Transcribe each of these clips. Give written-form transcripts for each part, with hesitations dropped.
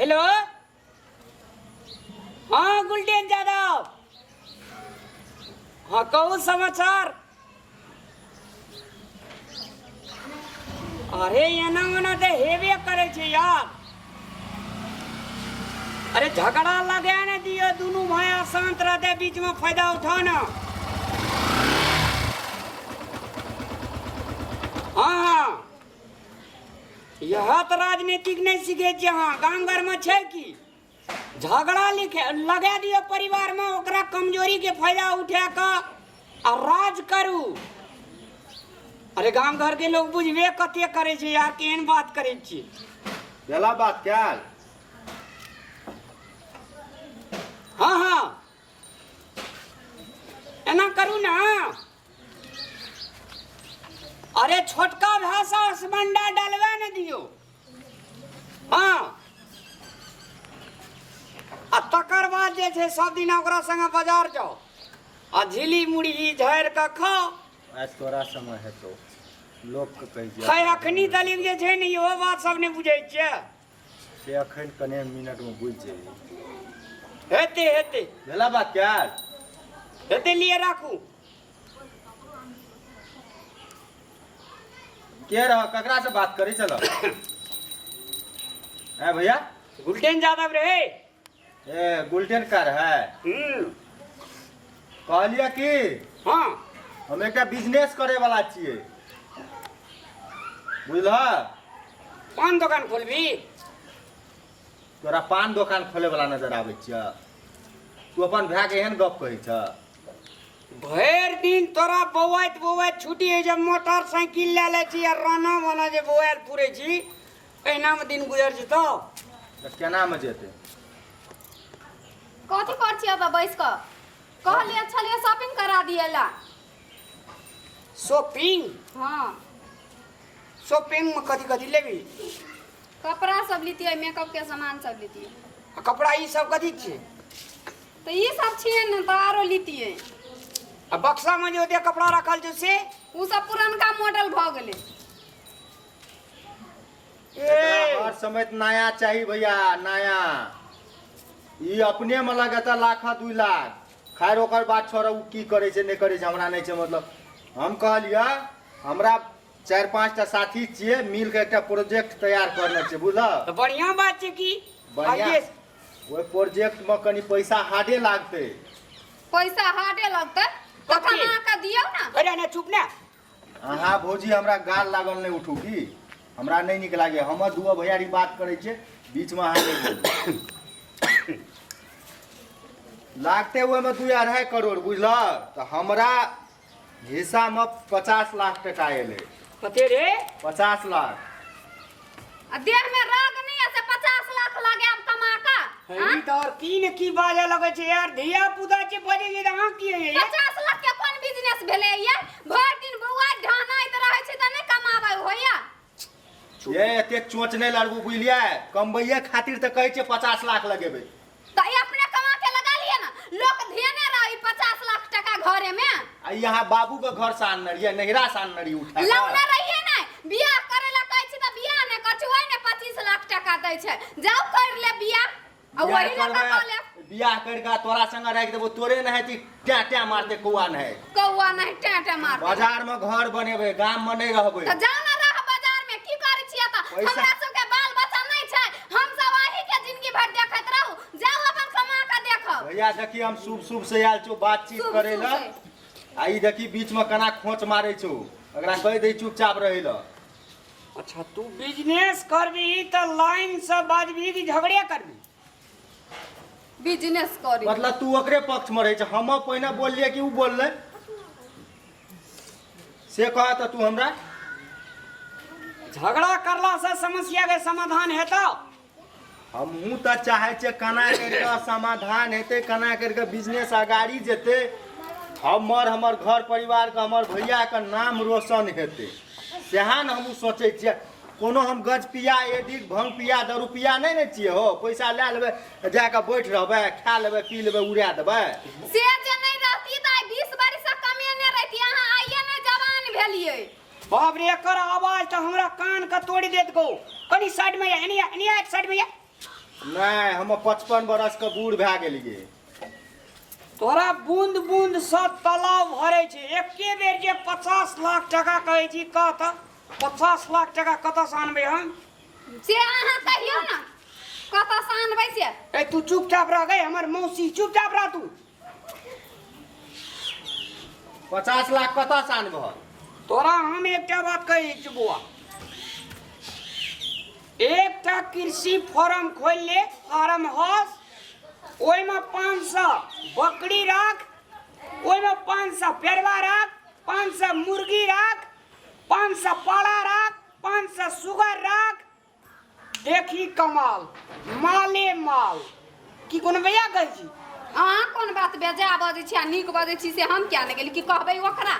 Hello. हाँ गुलटेन यादव, हाँ कहू समाचार। अरे एना ओना तऽ हेबे करै छै यार। अरे झगड़ा लगा ने दियौ, दुनू भाई अशांत रहते, बीच में फायदा उठाओ ना। हाँ हाँ, यह तऽ राजनीतिक नहि सीखै छियै अहाँ। गाम घरमे छै की झगड़ा लिखे लगा दियौ परिवारमे, ओकरा कमजोरीके फायदा उठा कऽ आ राज करू। अरे गाम घरके लोक बुझबे कते करै छै यार, केहन बात करै छियै। भेला बात कयल। हाँ हाँ, एना करू ना। अरे छोटका भाषा असमंडा डलवा ने दियो। हाँ, आ तकर बाद जे छै सब दिना ओकरा संगे बाजार जाओ आ झिली मुरही झाड़ि कऽ खाओ। आज तोरा समय हेतौ, लोकके कहै छियै। है अखनी तलिक जे छै ने इहो बात सब नहि बुझै छियै। से अखन कने मिनटमे बुझि जेबही। हेतै हेतै। भेला बात कयल। हेतै, लिए राखू। के रह, ककरा से बात करै छल है भैया? गुलटेन यादव रहे। ए गुलटेन का रहे? कहलियै कि हाँ, हम एकटा बिजनेस करे वाला छियै, बुझलह? पान दोकान खोलबी? तोरा पान दोकान खोले वाला नजर आबै छियै? तू अपन भाय के एहन गप कहै छ? भरि दिन तोरा बौआइत बौआइत छुट्टी होइ छै, मोटरसाइकिल लए लै छी आ राना वाना जे बौआयल पुरै छी, एहिनामे दिन गुजर जेतौ। तऽ केनामे जेतै? कथी कर छियै ओतऽ बैस कऽ? कहलियै छलियै शॉपिंग करा दियै ला। शॉपिंग? हाँ। शॉपिंग में कथी कथी लेबी? कपड़ा सब लितियै, मेकअप के सामान सब लितियै। आ कपड़ा ई सब कथी छियै? तऽ ई सब छियै ने तऽ आरो लितियै। आ बक्सा में जे ओते कपड़ा रखल छै से? ओ सब पुरनका मॉडल भऽ गेलै। ए हर समय तऽ नया चाही भैया, नया। ई अपने में लगता लाख 2 लाख। खैर, ओकर बात छोड़, ओ की करै छै नहि करै छै हमरा नहि छै मतलब। हम कहलियै, हमरा चारि पाँच टा साथी छियै, मिल के एकटा प्रोजेक्ट तैयार करने छियै, बुझल? तऽ बढ़िआँ बात छै की। बढ़िआँ। आइए। ओहि प्रोजेक्ट में कनि पैसा हार्डे लागतै। पैसा हार्डे लगतै तऽ कथी? कमा कऽ दियौ ने। अरे ने चुप ने। अहाँ भौजी हमरा गाल लागल नहि उठू की, हमरा नहि नीक लागैए। हमर दूगो भैयारी बात करै छियै, बीचमे अहाँ नहि बोलू। लागतै ओहिमे 2-2.5 करोड़, बुझलह? तऽ हमरा हिस्सामे 50 लाख टका एलै। कते रे? 50 लाख। आ देह में राग नहीं है से 50 लाख लगायब कमा कऽ? ई तऽ और की ने की बाजऽ लगै छै यार। धिया पुता छै, बजै छै तऽ अहाँ की होइए? 50 लाख के कोन बिजनेस भेलै ये? भरि दिन बौआ ढहनाइत रहै छै तऽ नहि कमाबै होइया? ये एतेक चोच नहि लड़बू, बुझलियै? कमबैये खातिर तऽ कहै छियै 50 लाख लगेबै। तऽ ई अपने कमा के लगा लिअ ने, लोक धेने रही 50 लाख टका घरे में। आ ई अहाँ बाबू के घर से आनने रहियै, नैहरा से आनने रहियै उठा कऽ? लौने रहियै ने। बियाह करे ला कहै छी तऽ बियाह नहि करै छी, ओहि ने 25 लाख टका दै छै। जाउ कर ले बियाह आ बियाह वही लऽ कऽ करबै, कऽ लेब। बियाह करि कऽ तोरा संगे राखि देबो, तोरे नहि हेती टैं टैं मारते कौआ नहि। कौआ नहि टैं टैं मारते। बाजार में घर बनेबै, गाम में नहि रहबै। तऽ जाउ ने रह बाजार में, की करै छियै तऽ? हमरा सबके बाल बच्चा नहि छै? हम सब अही के जिंदगी भरि देखैत रहू? जाउ अपन कमा कऽ देखब। भैया देखी, हम शुभ शुभ से आयल छौ बातचीत शुभ करे शुभ ला से। आ ई देखी बीच में केना खोच मारै छौ। एकरा कहि दै चुपचाप रहै ला। अच्छा, तू बिजनेस करबी तऽ लाइन से बाजबी कि झगड़े करबी? बिजनेस करी। मतलब तू ओकरे पक्ष में रहै छै? हम पहिने बोललियै कि उ बोललै से कह तऽ तू हमरा। झगड़ा करला से समस्या के समाधान हेतौ? हमहूँ तऽ चाहै छियै केना करि कऽ समाधान हेतै, केना करि कऽ बिजनेस अगाड़ी जेतै, हमर हमर घर परिवारके, हमर भैयाके नाम रोशन हेतै, सएह ने हमहूँ सोचै छियै। कोनो हम गज पिया एडिक भंग पिया दारू पिया नहि ने छियै हो। पैसा लए लेबै, जा कऽ बैठ रहबै, खा लेबै, पी लेबै, उड़ा देबै। से जे नहि रहती तऽ आइ 20 बरिस कमेने रहिती। अहाँ आइए नहि जवान भेलियै। बाप रे, एकर आवाज तऽ हमरा कान के तोड़ि देत गो। कनि साइड में या, एनी या, एनी या, साइड में या। नहि, हम 55 बरस के बूढ़ भए गेलियै। तोरा बूंद बूंद सँ तालाब भरै छै। एके बेर जे 50 लाख टका कहै छी, कह तऽ 50 लाख टका कतऽसँ आनबै हम? से अहाँ कहियौ ने कतऽसँ आनबै से। ए तू चुपचाप रह गई हमर मौसी, चुपचाप रह तू। 50 लाख कतऽसँ आनबह? तोरा हम एकटा बात कहै छी बौआ, एकटा कृषि फार्म खोलि ले, फार्म हाउस, ओहिमे 500 बकरी राख, ओहिमे 500 पेड़वा राख, 500 मुर्गी राख, 500 पाड़ा राख, 500 सुगर राख। देखी कमाल, माले माल। की कोनो भैया कहै छी? अहाँ कोन बात बेजा बजै छी आ नीक बजै छी से हम किया नहि गेली? की कहबै ओकरा?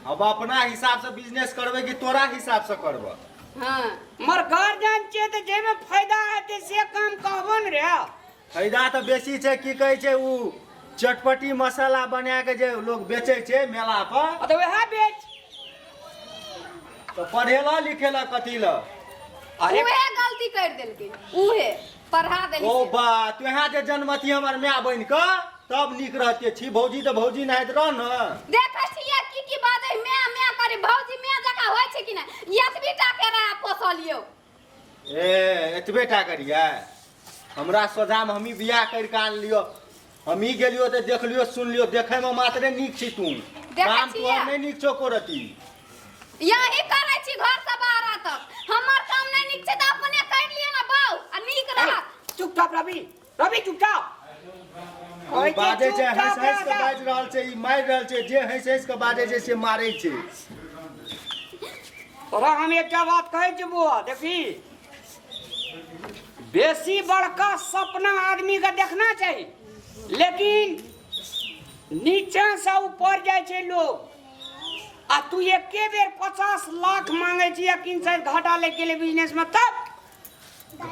अब अपना हिसाब से बिजनेस करबै कि तोरा हिसाब से करबह? हाँ। मर गार्जियन छियै तऽ जाहिमे फायदा हेतै से काम कहबो ने रे। फायदा तऽ बेसी छै, की कहै छै उ चटपटी मसाला बना के जे लोग बेचै छै मेला पर। आ तऽ वएह बेच। तऽ पढ़ेला लिखेला कथी लए? अरे उहे गलती कर देलकै, उहे पढ़ा देली ओ से। बा तुहे जे जन्मती हमर माय बनि कऽ तब नीक रहते छी। भौजी तऽ भौजी नहाइत रह ने। देखै छियै की की बाजै, मैं मैं करे भौजी मैं जकाँ होइ छै कि नहि? एतबी टा के रहे पोसलियौ। ए एतबे टा करियै? हमरा सोझामे हमही बियाह करि कऽ आनलियौ, हमही गेलियौ तऽ देखलियौ सुनलियौ, देखैमे मात्रे नीक छी तू, देखै काम छियै? तोहर नहि नीक छौ एको रती। यही करै छी घर से बाहर तक। हमर काम नहि नीक छै तऽ अपने कर लिअ ने बाउ आ नीक रहत। चुपचाप रवि, रवि चुपचाप। ओ बाजै छै चुपचाप हँसि हँसि कऽ रह। बाजि रहल छै, ई मारि रहल छै। जे हँसि हँसि कऽ बाजै छै से मारै छै। तोरा हम एकटा बात कहै छी बौआ, देखी बेसी बड़का सपना आदमी के देखना चाही, लेकिन नीचा से ऊपर जाइ छै लोग। आ तू एके बेर 50 लाख मांगे छी आ किन शायद घाटा लागि गेलै बिजनेस में तब?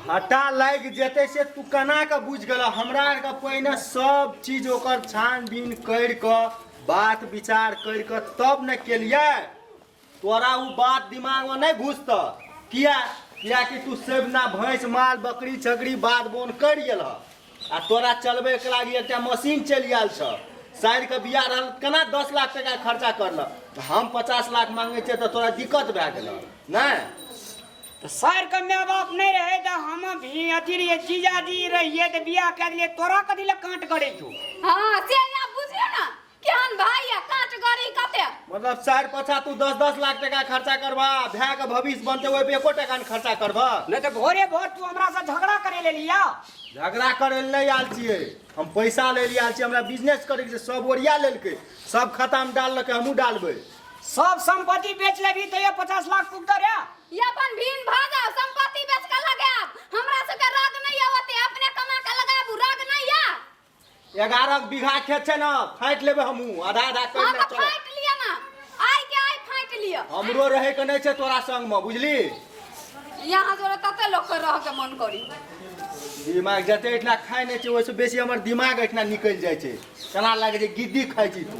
घाटा लागि जेतै से तू केना कऽ बुझि गेलह? हमरा आरके पहिने सब चीज ओकर छानबीन करि कऽ, बात विचार करि कऽ तब ने केलियै। तोरा ओ बात दिमागमे नहि घुसतह। किया? कियाकि तू सब ना भैंस माल बकरी छकरी बाध बोन करि गेलह आ तोरा चलबैके लागि एकटा मशीन चलि आयल छह। साइडके बियाह रहल, केना 10 लाख टका खर्चा करलह? हम 50 लाख मांगै छियै तऽ तोरा दिक्कत भए गेलह नहि? तऽ सर के माय बाप नहि रहे तऽ हम भी अथी रहियै, जीजाजी रहियै तऽ बियाह कए देलियै। तोरा कथी लए काँट करै छौ? हाँ से यहाँ बुझियौ ने केहन भाई या काँच गड़ी कते। मतलब साइड पछा तू 10-10 लाख टका खर्चा करबा, भाय के भविष्य बनते ओहि पे एको टका नहि खर्चा करबा? नहि तऽ भोरे भोर तू हमरा से झगड़ा करे ले लिया। झगड़ा करे लए नहि आयल छियै हम, पैसा लै लए आयल छियै। हमरा बिजनेस करैके छै। सब ओरिया लेलकै, सब खातामे डाललकै, हमहूँ डालबै। सब संपत्ति बेच लेबही तैयो 50 लाख पुगतौ रे? ये अपन भीन भऽ जाओ, संपत्ति बेच के लगायब। हमरा सबके रग नहीं है ओते, अपने कमा के लगाबू, रग नहीं है। 11 बीघा खेत छै ने, फाटि लेबै हमहूँ आधा आधा करि हाँ ले तऽ चल। फाटि लिअ ने, आइ के आइ फाटि लिअ। हमरो रहै के नहि छै तोरा संगमे, बुझली? यहाँ जोरे तते लोक के रह के मन करी। दिमाग जते एहिठिना खाइ नहि छै ओहिसँ बेसी हमर दिमाग एहिठिना निकलि जाइ छै। केना लागै छै गिद्दी खाइ छी तू,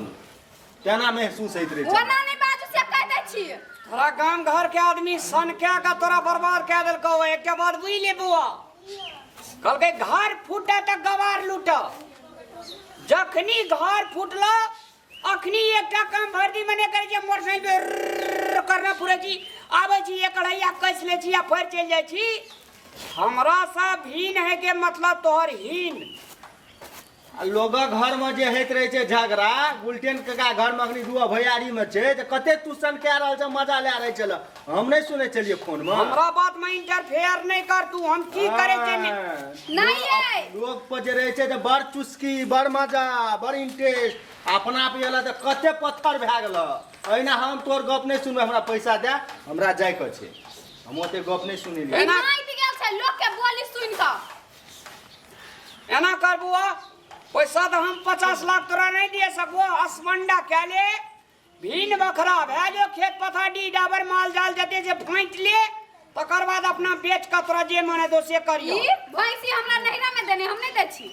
तेना महसूस होइत रहै छै। ओना नहि बाजू से कहि दै छी। तोरा गाम घर के आदमी सनका के तोरा बर्बाद कए देलकौ। एकटा बात बुझि ले बौआ, कहलकै घर फूटे तऽ गवार लूट। जखनी घर फूटल अखनी एकटा काम भरि दिन मने करै छै, मोटरसाइकिल पे करना फुरै छी, आबै छी, एक अढ़ैया कसि लै छी आ फेर चलि जाइ छी। हमरा सँ भिन है के मतलब तोहर हीन। आ लोगक घरमे जे होइत रहै छै झगड़ा, गुलटेन काका घरमे अखनी दू भैयारीमे छै तऽ कते तू सनका रहल छै, मजा लए रहल छल, हम नहि सुनै छलियै फोनमे। हमरा बात में इंटरफेयर नहीं कर तू, हम की करे छै ने। नहीं यै। लोग पर जे रहै छै तऽ बड़ चुस्की, बड़ मजा, बड़ इंटरेस्ट। अपना पे एला तऽ कते पत्थर भए गेल। एहिना हम तोर गप नहि सुनबै, हमरा पैसा दे, हमरा जाइके छै। हम ओते गप नहि सुनलियै। एना- नाइट गेल छै लोक के बोली सुनि कऽ। एना कर बुआ, पैसा तऽ हम 50 लाख तोरा नहीं दिए सकबो। असमंडा कए ले, भिन बखरा भए जो, खेत पथार डी डाबर माल जाल जते जे फाँटि ले, तकर बाद अपना बेच कऽ तोरा जे मन हेतौ से करियो। ई भैंसी हमरा नैहरा में देने, हम नहीं दै छी।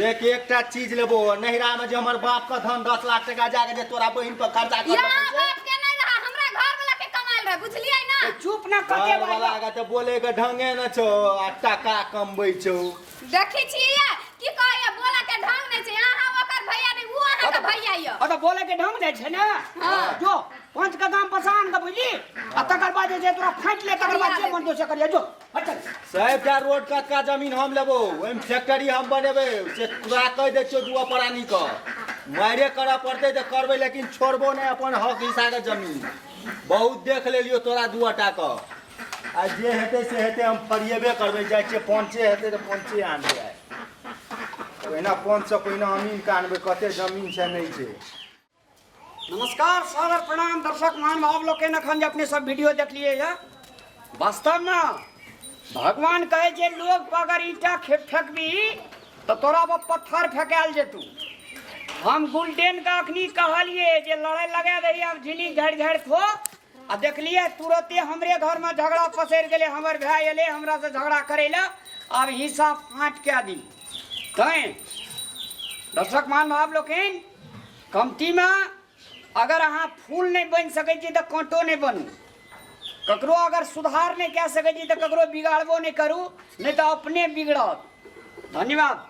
एक एकटा चीज लेबो। नैहरा में जे हमर बाप के धन 10 लाख टका जाके जे तोरा बहिन पर खर्चा कर यहाँ बाप के नहीं रहा, हमरा घर वाला के कमायल रहे। बुझलियै ना चुप ना कते घर वाला के तऽ बोले के ढंगे न छौ आ टाका कमबै छौ। देखै छियै की कहैया, बोला के ढंग नहि छै। अहाँ ओकर भैया नहि, ओ अहाँके भैया यऽ। अ तऽ बोले के ढंग नहि छै ने। हाँ। जो पंच के दाम पसान के बुझली, आ तकर बाद जे छै तोरा फाटि ले, तकर बाद जे मन तो से करिया। जो हट चल। सबटा रोड कतका जमीन हम लेबो, ओहिमे फैक्ट्री हम बनेबै, से तोरा कहि दै छियौ। दुआ प्राणी के मारे करऽ पड़तै तऽ करबै, लेकिन छोड़बो नहि अपन हक हिस्साके जमीन। बहुत देख लेलियौ तोरा दुआ टा के, आ जे हेतै से हेतै, हम फरिएबे करबै। जाइ छियै, पंचे हेतै तऽ पंचे आनबै। आइ पहिना पंचसँ पहिने अमीनके आनबै, कते जमीन छै नहि छै। नमस्कार, सादर प्रणाम दर्शक महानुभाव लोग के। अखन जे अपने सब वीडियो देखलिए है, वास्तव में भगवान कहे छै लोग पर अगर ईंटा फेंकबी तऽ तोरा पर पत्थर फेंकायल जेतू। हम गुलटेन के अखनी कहलिए जे लड़ाई लगा दही, आब झिली झाड़ि झाड़ि खो। आ देखलिए तुरते हमरे घर में झगड़ा पसरि गेलै। हमर भाय एलै हमरा से झगड़ा करै लए, आब हिस्सा फाँट कए दी। तैं दर्शक महानुभाव लोकनि, कमतीमे अगर अहाँ फूल नहि बनि सकै छी तऽ काँटो नहि बनू। ककरो अगर सुधार नहि कए सकै छी तऽ ककरो बिगाड़बो नहि करू, नहि तऽ अपने बिगड़त। धन्यवाद।